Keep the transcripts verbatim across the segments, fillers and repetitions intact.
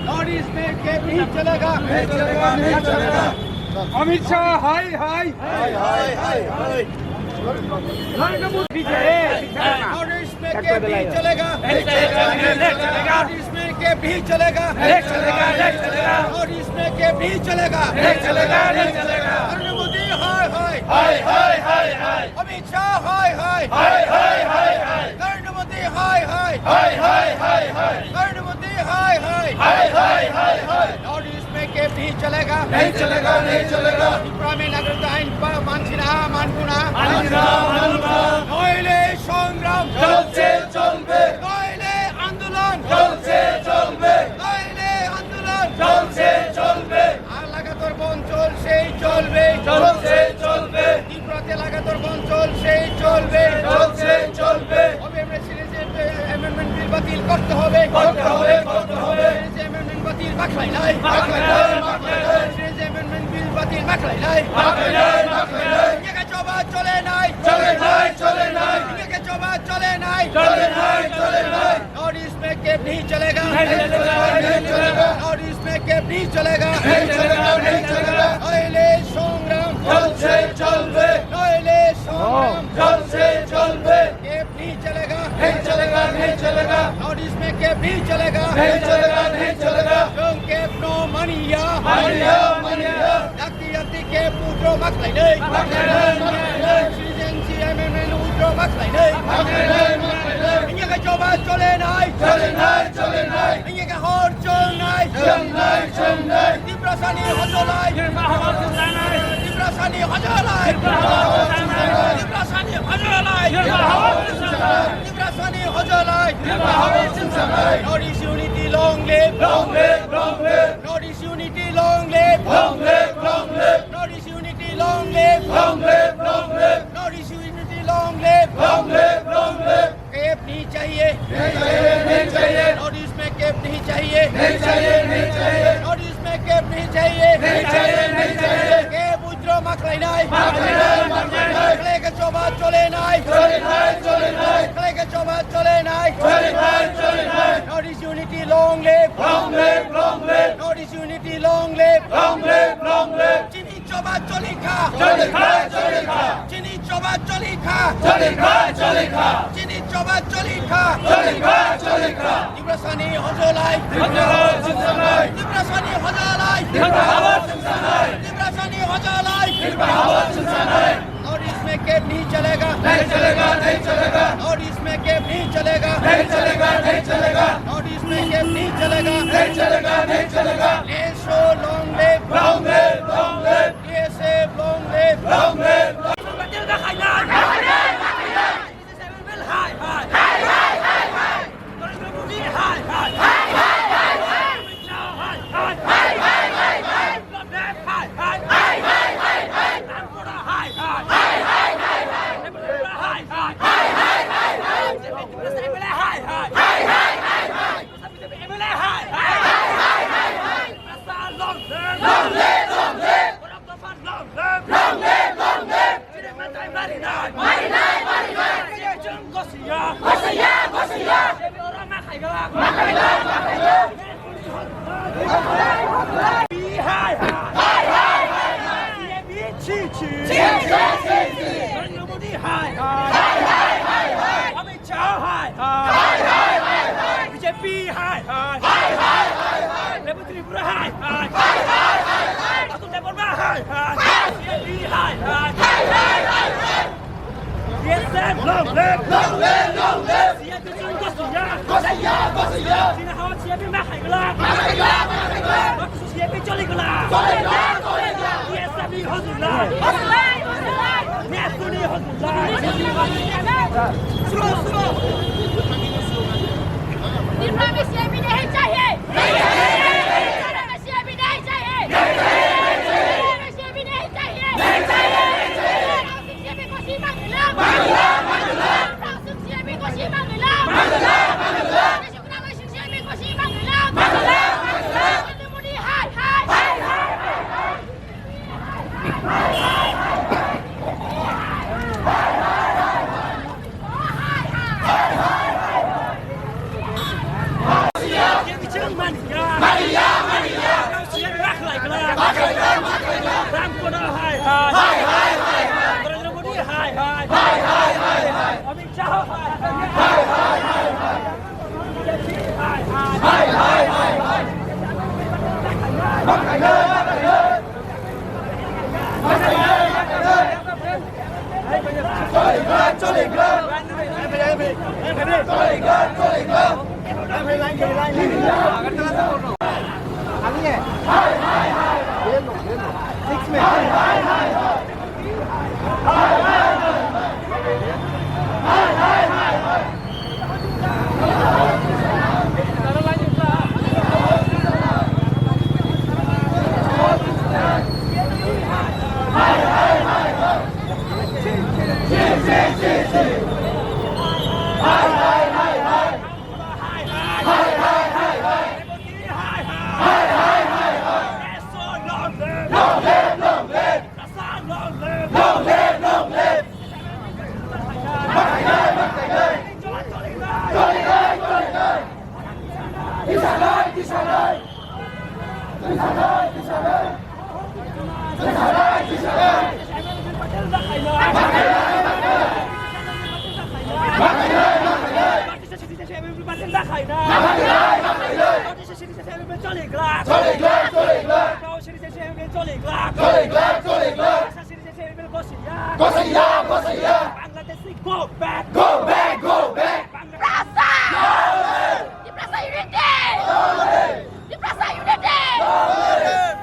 North east में केप नहीं चलेगा। नहीं चलेगा, नहीं चलेगा। अमित शाह हाय हाय। हाय, हाय, हाय, हाय। नरेंद्र मोदी जय। नॉर्थ ईस्ट में केप नहीं चलेगा। नहीं चलेगा, नहीं चलेगा। नॉर्थ ईस्ट में केप नहीं चलेगा। नहीं चलेगा, नहीं चलेगा। नॉर्थ ईस्ट में केप नहीं चलेगा। नहीं चलेगा, नहीं चलेगा। नरेंद्र मोदी हाय हाय। हाय, हाय, हाय, हाय। अमित शाह हाय हाय। हाय, हाय, हाय, हाय। नरेंद्र मोदी हाय हाय। हाय, हाय, हाय, हाय। नरेंद्र मोदी हाय हाय। हाय, हाय, हाय, हाय। नॉर्थ ईस्ट में केप नहीं चलेगा। नहीं चलेगा, नहीं चलेगा। त्रिपुरा में नागरिकता ऐन पा-, मानছি না, মানব না। মানব না, মানব না। নইলে সংগ্রাম চলছে, চলবে। নইলে আন্দোলন চলছে, চলবে। নইলে আন্দোলন চলছে, চলবে। আর লাগাতার বন্ধ চলছেই চলবে। চলছে, চলবে। ত্রিপুরাতে লাগাতার বন্ধ চলছেই চলবে। চলছে, চলবে। অবিলম্বে সিটিজেন অ্যামেন্ডমেন্ট বিল বাতিল করতে হবে। করতে হবে, করতে হবে। সিটিজেন অ্যামেন্ডমেন্ট বাতিল বাকলাই নাই। বাকলাই নাই, বাকলাই নাই। সিটিজেন অ্যামেন্ডমেন্ট বিল বাতিল বাকলাই নাই। বাকলাই নাই, বাকলাই নাই। ইংরেজি জবাব চলে নাই। চলে নাই, চলে নাই। ইংরেজি জবাব চলে নাই। চলে নাই, চলে নাই। नॉर्थ ईस्ट में केप नहीं चलेगा। नहीं चलेगा, नहीं चलेगा। नॉर्थ ईस्ट में केप नहीं चलेगा। नहीं चलेगा, नहीं चलेगा। নইলে সংগ্রাম চলছে, চলবে। নইলে সংগ্রাম চলছে, চলবে। केप नहीं चलेगा। नहीं चलेगा, नहीं चलेगा। नॉर्थ ईस्ट में केप नहीं चलेगा। नहीं चलेगा, नहीं चलेगा। जों केप no मानिया। मानिया, मानिया। Yakti yakti ke withdraw ma khlai nai. Ma khlai nai, ma khlai nai. Citizenship amendment withdraw ma khlai nai. Ma khlai nai, ma khlai nai. Hingya khe choba chole nai. Chole nai, chole nai. Hingya khe hor chol nai. Chol nai, chol nai. Tiprasani hojolai. Tiprasani hojolai. Tiprasani hojolai. Tiprasani hojolai. Tiprasani hojolai. North East unity long live. Long live, long live. North East unity long live. Long live, long live. North East unity long live. Long live, long live. North East unity long live. Long live, long live. केप नहीं चाहिए। नहीं चाहिए, नहीं चाहिए। North East में केप नहीं चाहिए। नहीं चाहिए, नहीं चाहिए। North East में केप नहीं चाहिए। नहीं चाहिए, नहीं चाहिए। केप withdraw ma khlai nai. Ma khlai nai, ma khlai nai. Khlai khe choba chole nai. Chole nai, chole nai. Khlai khe choba chole nai. Chole nai, chole nai. North East unity long live. Long live, long live. North East unity long live. Long live, long live. Chini choba choli kha. Choli kha, choli kha. Chini choba choli kha. Choli kha, choli kha. Chini choba choli kha. Choli kha, choli kha. Tiprasani hojolai. Tiprasani hojolai. Tiprasani hojolai. Tiprasani hojolai. North East में केप नहीं चलेगा। नहीं चलेगा, नहीं चलेगा। North East में केप नहीं चलेगा। नहीं चलेगा, नहीं चलेगा। North East में केप नहीं चलेगा। नहीं चलेगा, नहीं चलेगा। T S O long live. Long live, long live. T S F long live. Long live. Shah hai hai. B J P hai hai. Hai hai hai hai. Lebu Tripura hai hai. Hai hai hai hai. Atul Debbarma hai hai. B J P hai hai. Hai hai hai hai. B S F long live. Long live, long live. C F P chun gosiya. Gosiya, gosiya. Chini hawa C F P ma khai gula. Ma khai gula, ma khai gula. Baksu C F P choli gula. Choli gula, choli gula. B S F ni hojula. Hojula, hojula. Nesu ni hojula. Slow, slow. Tripura में सीएबी नहीं चाहिए। त्रिपुरा में सीएबी नहीं चाहिए। त्रिपुरा में सीएबी नहीं चाहिए। राहुल सिंह सीएबी को सीमा मिला। राहुल सिंह सीएबी को सीमा मिला। राहुल सिंह सीएबी को सीमा मिला। नरेंद्र मोदी हाय हाय। Ramkoda hai hai. Narendra Modi hai hai. Amit Shah hai hai. Choli glak, choli glak, choli glak. Choli glak, choli glak. Bangladeshi, go back. Go back, go back. Bangladesh. Tiprasa unity! Tiprasa unity!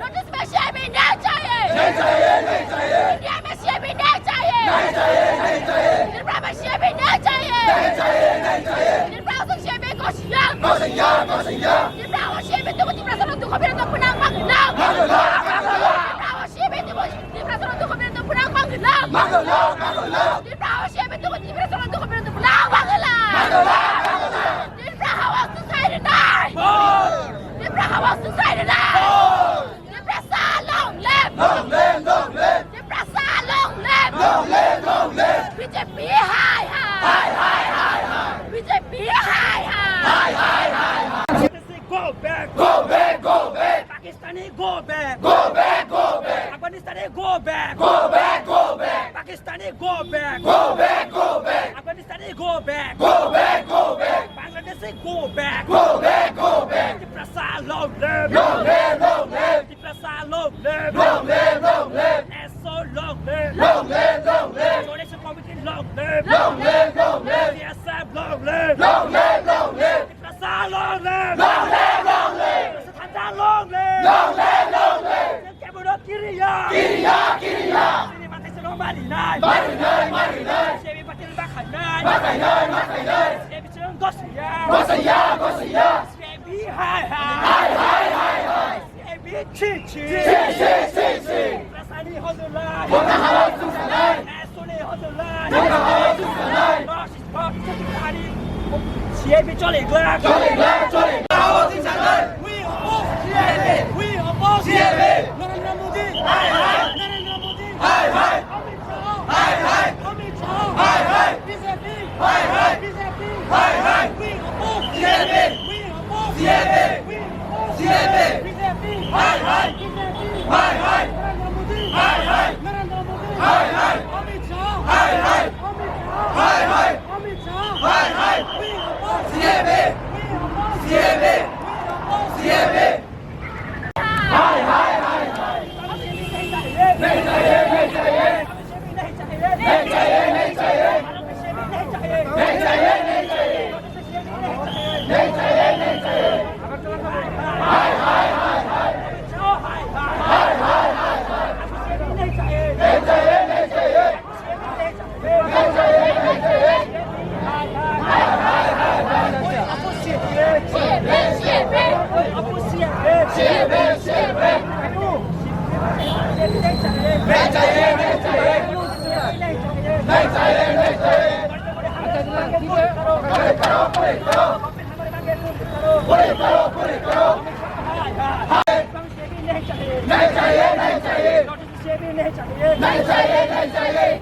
North East Asia में न्याय चाहिए! न्याय चाहिए, न्याय चाहिए! India में सीएए में न्याय चाहिए! न्याय चाहिए, न्याय चाहिए! त्रिपुरा में सीएए में न्याय चाहिए! न्याय चाहिए, न्याय चाहिए! त्रिपुरा से सीएए में कोशिश! कोशिश, कोशिश! त्रिपुरा और सीएए में तुम त्रिपुरा से लोग दुख बिना तो पुनांग मांगना! मांगना, मांगना! त्रिपुरा और सीएए में तुम त्रिपुरा से लोग दुख बिना तो पुनांग मांगना! मांगना, मांगना! Tiprasa, Tiprasa, Tiprasa, Tiprasa, Tiprasa, Tiprasa, Hawa Society nai! Tiprasa, Hawa Society nai! Tiprasa, long live! Long live, long live! Tiprasa, long live! Long live, long live! B J P hai hai! Hai hai hai hai! B J P hai hai! Hai hai hai hai! Go back! Go back, go back! Pakistani, go back! Go back, go back! Afghanistani, go back! Go back, go back! Pakistani, go back! Go back, go back! Afghanistani, go back! Go back, go back! Bangladeshi, go back! Go back, go back! Tiprasa, long live! Long live, long live! Tiprasa, long live! Long live, long live! ASO, long live! Long live, long live! Coordination Committee, long live! Long live, long live! C S F, long live! Long live, long live! Tiprasa, long live! Long live, long live! Tiprasa thanda, long live! Long live, long live! Keboro kiriya! Kiriya, kiriya! Sini mate sino mari nai! Mari nai, mari nai! Sebi patil bakhai nai! Bakhai nai, bakhai nai! Sebi sino gosiya! Gosiya, gosiya! Sebi hai hai! Hai hai hai hai! Sebi chi chi! Chi chi chi chi! Tiprasani hojulai! Kota hawa susanai! Suni hojulai! Kota hawa susanai! North East Bloc Executive Committee, C A B choli glak! Choli glak, choli glak! Hawa susanai! We oppose C A B! We oppose C A B! Narendra Modi! Hai hai! Narendra Modi! Hai hai! Amit Shah! Hai hai! Amit Shah! Hai hai! B J P! Hai hai! B J P! Hai hai! We oppose C A B! We oppose C A B! We oppose C A B! B J P! Hai hai! B J P! Hai hai! Narendra Modi! Hai hai! Narendra Modi! Hai hai! Amit Shah! Hai hai! Amit Shah! Hai hai! Amit Shah! Hai hai! We oppose C A B! We oppose C A B! We oppose C A B!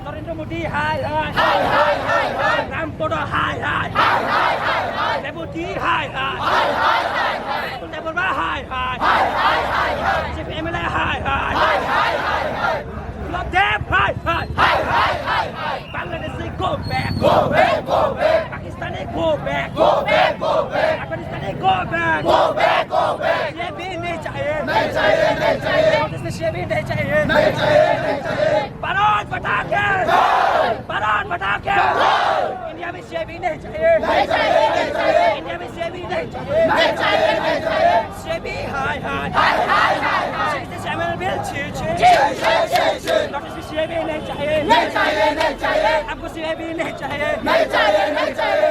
Narendra Modi hai hai. Hai hai hai hai. Ram Toda hai hai. Hai hai hai hai. Deputy hai hai. Hai hai hai hai. Hai, hai. Hai, hai, hai, hai. Chief M L A, hai, hai. Hai, hai, hai, hai. Gulab Dev, hai, hai. Hai, hai, hai, hai. Bangladeshi, go back. Go back, go back. Pakistani, go back. Go back, go back. Afghanistani, go back. Go back, go back. C A B नहीं चाहिए। नहीं चाहिए, नहीं चाहिए। North East में C A B नहीं चाहिए। नहीं चाहिए, नहीं चाहिए। भारत माता की जय। भारत माता की जय। इंडिया में C A B नहीं चाहिए। नहीं चाहिए, नहीं चाहिए। इंडिया में C A B नहीं चाहिए। नहीं चाहिए, नहीं चाहिए। C A B, hi, hi. Hi, hi, hi, hi. Sixty seven bill, छी, छी। छी, छी, छी, छी। North East में C A B नहीं चाहिए। नहीं चाहिए, नहीं चाहिए। हमको C A B नहीं चाहिए। नहीं चाहिए, नहीं चाहिए।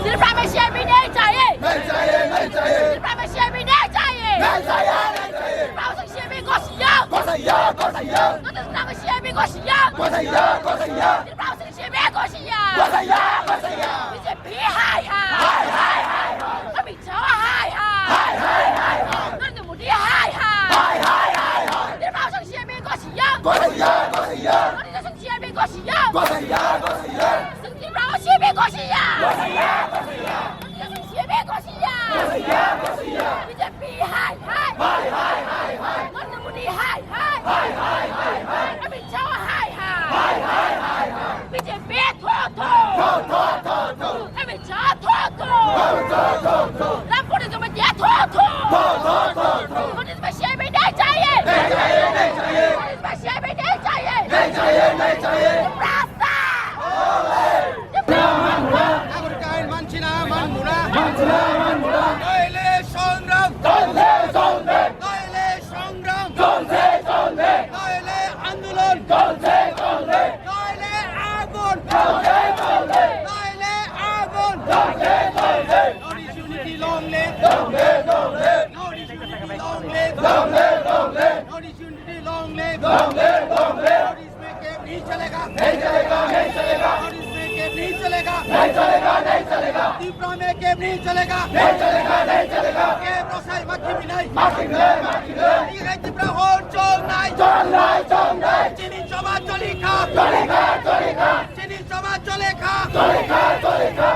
त्रिपुरा में C A B नहीं चाहिए। नहीं चाहिए, नहीं चाहिए। त्रिपुरा में C A B नहीं चाहिए। नहीं चाहिए, नहीं चाहिए। त्रिपुरा में C A B घोषिया। घोषिया, घोषिया। त्रिपुरा में C A B घोषिया। घोषिया, घोषिया। त्रिपुरा में C A B घोषिया। घोषिया, घोषिया। बीजेपी हाय हाय। हाय, हाय, हाय, हाय। अमित शाह हाय हाय। हाय, हाय, हाय, हाय। नरेंद्र मोदी हाय हाय। हाय, हाय, हाय, हाय। त्रिपुरा में C A B घोषिया। घोषिया, घोषिया। त्रिपुरा में C A B घोषिया। घोषिया, घोषिया। Singh Timrao C A B घोषिया। घोषिया, घोषिया। Singh Timrao C A B घोषिया। घोषिया, घोषिया। बीजेपी हाय हाय। हाय, हाय, हाय, हाय। नरेंद्र मोदी हाय हाय। हाय, हाय, हाय, हाय। अमित शाह हाय हाय। हाय, हाय, हाय, हाय। बीजेपी थो थो। थो, थो, थो, थो। अमित शाह थो थो। थो, थो, थो, थो। रामपुर जमातिया थो थो। थो, थो, थो, थो। पुलिस में C A B नहीं चाहिए। नहीं चाहिए, नहीं चाहिए। पुलिस में C A B नहीं चाहिए। नहीं चाहिए, नहीं चाहिए। रास्ता। নাগরিক আইন মানছি না, মানব না। মানছি না, মানব না। নইলে সংগ্রাম। চলছে, চলবে। নইলে সংগ্রাম। চলছে, চলবে। নইলে আন্দোলন। চলছে, চলবে। নইলে আগুন। চলছে, চলবে। নইলে আগুন। চলছে, চলবে। North East unity long live. Long live, long live। North East unity long live. Long live, long live। North East unity long live। Long live, long live। North East में camp नहीं चलेगा। नहीं चलेगा, नहीं चलेगा। North East में camp नहीं चलेगा। नहीं चलेगा, नहीं चलेगा। त्रिपुरा में camp नहीं चलेगा। नहीं चलेगा, नहीं चलेगा। Camp रसाई माखी मिलाई। माखी मिलाई, माखी मिलाई। ये है त्रिपुरा होर चल नाई। चल नाई, चल नाई। চিনি সভা চলি খা। চলি খা, চলি খা। চিনি সভা চলে খা। চলি খা, চলি খা।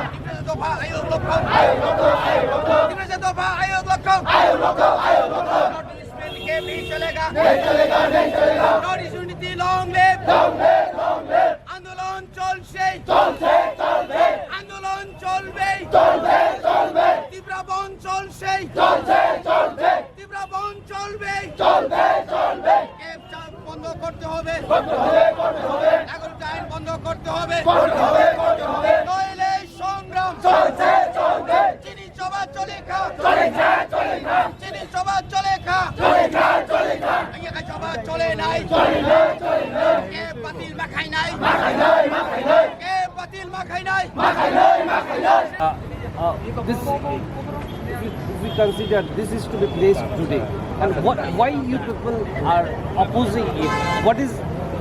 দফা আয়োগ লক্ষ্য। আয়োগ লক্ষ্য, আয়োগ লক্ষ্য। দফা আয়োগ লক্ষ্য। আয়োগ লক্ষ্য, আয়োগ লক্ষ্য। North East में camp नहीं चलेगा। नहीं चलेगा, नहीं चलेगा। North East unity long live। Long live, long live। আন্দোলন চলছে। চলছে, চলবে। আন্দোলন চলবে। চলবে, চলবে। ত্রিপুরা বন্ধ চলছে। চলছে, চলবে। ত্রিপুরা বন্ধ চলবে। চলবে, চলবে। Camp চা-, বন্ধ করতে হবে। করতে হবে, করতে হবে। নাগরিক আইন বন্ধ করতে হবে। করতে হবে, করতে হবে। নইলে সংগ্রাম চলছে, চলবে। চিনি সভা চলে খা। চলে খা, চলে খা। চিনি সভা চলে খা। চলে খা, চলে খা। ইয়ে সভা চলে নাই। চলে নাই, চলে নাই। কে বাতিল মাখাই নাই। মাখাই নাই, মাখাই নাই। কে বাতিল মাখাই নাই। মাখাই নাই, মাখাই নাই। Uh, uh, this, if you, if you consider this is to be placed today, and what, why you people are opposing it? What is,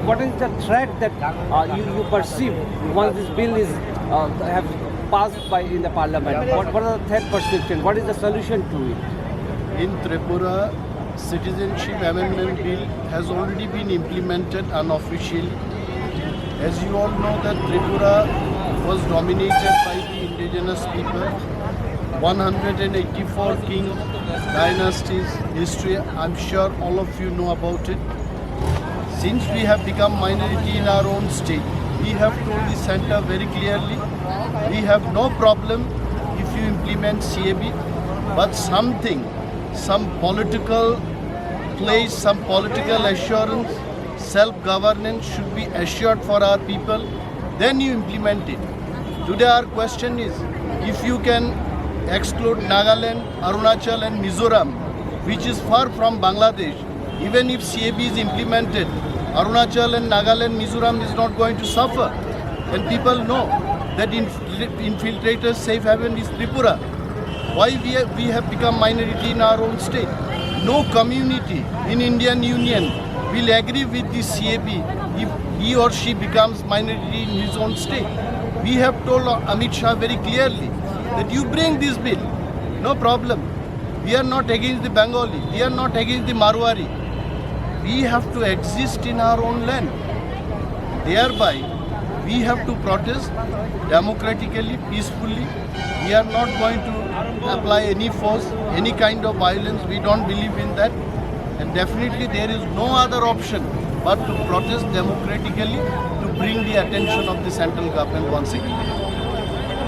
what is the threat that, uh, you, you perceive once this bill is, uh, have passed by in the parliament? What, what are the threat perception? What is the solution to it? In Tripura, Citizenship Amendment Bill has already been implemented unofficially. As you all know that Tripura was dominated by the indigenous people, one hundred eighty-four king dynasties history, I'm sure all of you know about it. Since we have become minority in our own state, we have told the center very clearly, we have no problem if you implement C A B, but something, some political place, some political assurance, self-governance should be assured for our people, then you implement it. Today our question is, if you can exclude Nagaland, Arunachal and Mizoram, which is far from Bangladesh, even if C A B is implemented, Arunachal and Nagaland, Mizoram is not going to suffer. And people know that inf-, infiltrators' safe haven is Tripura. Why we have, we have become minority in our own state? No community in Indian Union will agree with this C A B if he or she becomes minority in his own state. We have told Amit Shah very clearly that you bring this bill, no problem. We are not against the Bengali. We are not against the Marwari. We have to exist in our own land. Thereby, we have to protest democratically, peacefully. We are not going to apply any force, any kind of violence. We don't believe in that. And definitely there is no other option but to protest democratically to bring the attention of the central government once again.